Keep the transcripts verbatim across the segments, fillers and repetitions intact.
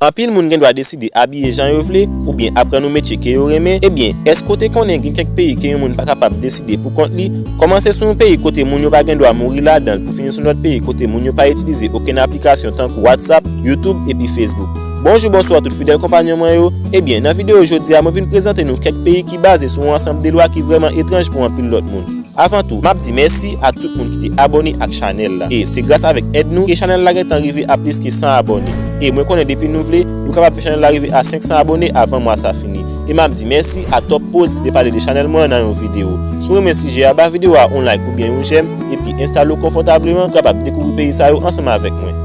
Anpil moun gen dwa deside abiye jan yo vle, oubyen aprann yon metye ke yo renmen. Ebyen, èske w te konnen gen kèk peyi ke yon moun pa kapab deside pou kont li? Kòmanse sou yon peyi kote moun yo pa gen dwa mouri ladan l, pou fini sou yon lòt peyi kote moun yo pa itilize okenn aplikasyon tankou WhatsApp, YouTube epi Facebook. Bonjou, bonswa tout fidèl konpanyon mwen yo. Ebyen, nan videyo jodi a, mwen vin prezante nou kèk peyi ki baze sou yon ansanm de lwa ki vrèman etranj pou anpil lòt moun. Avan tou, m ap di mèsi a tout moun ki te abòne ak chanèl la. E se gras avèk èd nou ke chanèl la gentan rive a plis ke san abòne. E mwen konnen depi nou vle, nou kapab fè chanèl la rive a senk san abòne avan mwa sa fini. E m ap di mèsi a Top Pods ki te pale de chanèl mwen an nan yon videyo. Si w renmen sijè a, ba videyo a yon like oubyen yon jèm, epi enstale w konfòtableman pou w kapab dekouvri peyi sa yo ansanm avèk mwen.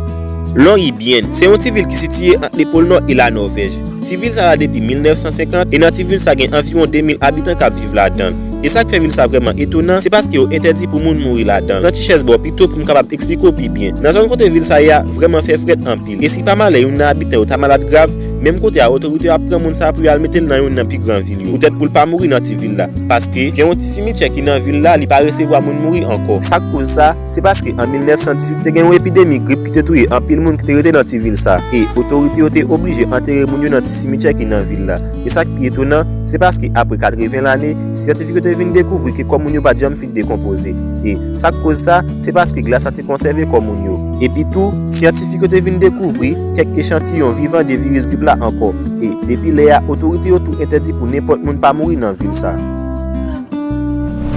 Longyearbyen se yon ti vil ki sitiye ant le pòl Nò e la Nòvèj. Ti vil sa la depi mil nèf san senkant, e nan ti vil sa gen anviwon de mil abitan k ap viv ladan l. E sa k fè vil sa vrèman etonan, se paske yo entèdi pou moun mouri ladan l. Pran ti chèz ba w pito pou m kapab eksplike w pi byen. Nan zòn kote vil sa ye a vrèman fè frèt anpil. E si pa malè youn nan abitan yo ta malad grav, menm kote a otorite yo ap pran moun sa a pou yo al mete l nan youn nan pi gran vil yo, poutèt pou l pa mouri nan ti vil la. Paske gen yon ti simityè ki nan vil la, li pa resevwa moun mouri ankò. Sa k koz sa, se paske an mil nèf san dizuit te gen yon epidemi grip ki te touye anpil moun ki te rete nan ti vil sa, e otorite yo te oblije antere moun yo nan ti simityè ki nan vil la. E sa k pi etonan, se paske apre katreven lane, syantifik yo te vin dekouvri ke kò moun yo pa t janm fin dekonpoze. E sa k koz sa, se paske glas la te konsève kò moun yo. Epi tou, syantifik yo te vin dekouvri kèk echantiyon vivan de viris grip la ankò. E depi lè a, otorite yo tou entèdi pou nenpòt moun pa mouri nan vil sa.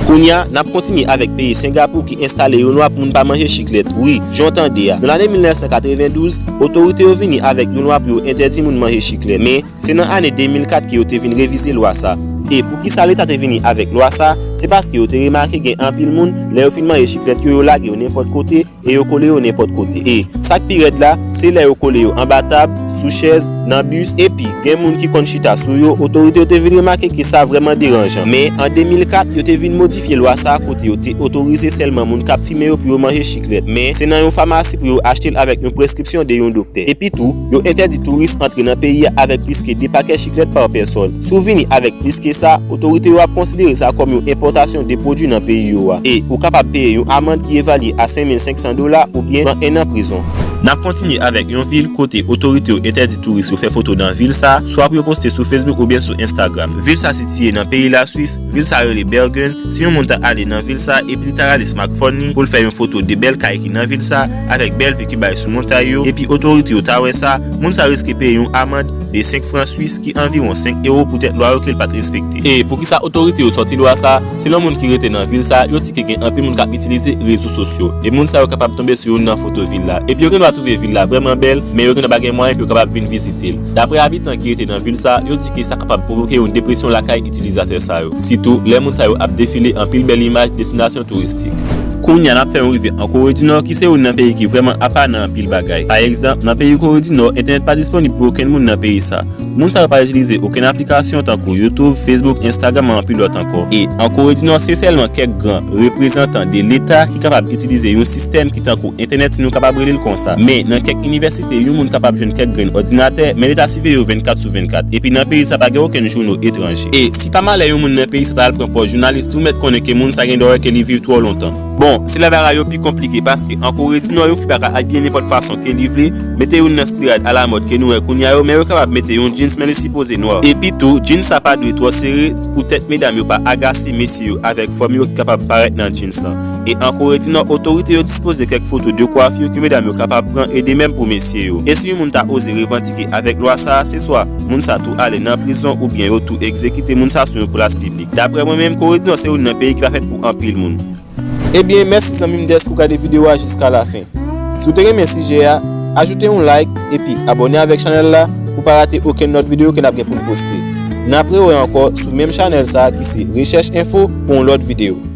Kounye a, n ap kontinye avèk peyi Sengapou ki enstale yon lwa pou moun pa manje chiklèt. Wi, jan w tande a. Nan lane mil nèf san katrevendouz, otorite yo vini avèk yon lwa pou yo entèdi moun manje chiklèt. Men, se nan ane de mil kat ke yo te vin revize lwa sa. E poukisa Leta te vini avèk lwa sa? Se paske yo te remake gen anpil moun, lè yo fin manje chiklèt yo, yo lage yo nenpòt kote, e yo kole yo nenpòt kote. E sa k pi rèd la, se lè yo kole yo anba tab, sou chèz, nan bis, epi gen moun ki konn chita sou yo. Otorite yo te vin remake ke sa vrèman deranjan. Men, an de mil kat, yo te vin modifye lwa sa a kote yo te otorize sèlman moun k ap fimen yo pou yo manje chiklèt. Men, se nan yon famasi pou yo achte l avèk yon preskripsyon de yon doktè. Epi tou, yo entèdi touris antre nan peyi a avèk plis ke de pakèt chiklèt pa pèsòn. Si w vini avèk plis ke sa, otorite yo ap konsidere sa kòm yon enpòtasyon de pwodui nan peyi yo a. E ou kapab peye yon amann ki evalye a senk mil senk san dola oubyen pran enn an prizon. N ap kontinye avèk yon vil kote otorite yo entèdi touris yo fè foto nan vil sa, swa pou yo poste sou Facebook oubyen sou Instagram. Vil sa sitiye nan peyi Laswis, vil sa rele Bergen. Si yon moun ta ale nan vil sa epi li ta rale smartphone li pou l fè yon foto de bèl kay ki nan vil sa, avèk bèl vi ki bay sou montay yo, epi otorite yo ta wè sa, moun sa riske peye yon amann de senk fran swis, ki anviwon senk ewo, poutèt lwa yo ke l pa t respekte. E poukisa otorite yo sòti lwa sa? Selon moun ki rete nan vil sa, yo di ke gen anpil moun k ap itilize rezo sosyo. E moun sa yo kapab tonbe sou youn nan foto vil la. Epi yo gen dwa twouve vil la vrèman bèl, men yo gen dwa pa gen mwayen pou yo kapab vin vizite l. Daprè abitan ki rete nan vil sa, yo di ke sa kapab pwovoke yon depresyon lakay itilizatè sa yo. Sitou, lè moun sa yo ap defile anpil bèl imaj destinasyon touristik. Kounye a n ap fè yon rive an Kore di Nò, ki se youn nan peyi ki vrèman apa nan anpil bagay. Pa egzanp, nan peyi Kore di Nò, entènèt pa disponib pou okenn moun nan peyi sa. Moun sa yo pa itilize okenn aplikasyon tankou YouTube, Facebook, Instagram ak anpil lòt ankò. E an Kore di Nò, se sèlman kèk gran reprezantan de Leta ki kapab itilize yon sistèm ki tankou entènèt, si nou kapab rele l konsa. Men, nan kèk inivèsite, yon moun kapab jwenn kèk grenn òdinatè, men Leta siveye yo vennkat sou vennkat. Epi nan peyi sa, pa gen okenn jouno etranje. E si pa malè yon moun nan peyi sa ta al pran pòz jounalis, ou mèt konnen ke moun sa gen dwa wè ke li viv twò lontan. Bon, se la bagay yo pi konplike, paske an Kore di Nò, yon fi pa ka abiye nenpòt fason ke li vle, mete youn nan stil rad alamòd ke nou wè kounye a yo, men yo kapab mete yon jeans, men li sipoze nwa. Epi tou, jeans sa pa dwe twò sere, poutèt medam yo pa agase mesye yo avèk fòm yo ki kapab parèt nan jeans lan. E an Kore di Nò, otorite yo dispoze kèk foto de kwafi ki medam yo kapab pran, e de menm pou mesye yo. E si yon moun ta oze revandike avèk lwa sa a, se swa moun sa tou ale nan prizon oubyen yo tou egzekite moun sa sou yon plas piblik. Daprè mwen menm, Kore di Nò se youn nan peyi ki pa fèt pou anpil moun. Ebyen, mèsi zanmi m dèske w gade videyo a jiska lafen. Si w te renmen sijè a, ajoute yon like epi abòne avèk chanèl la pou w pa rate okenn lòt videyo ke n ap gen pou n poste. N ap rewè ankò sou menm chanèl sa a ki se Rechèch Enfo pou yon lòt videyo.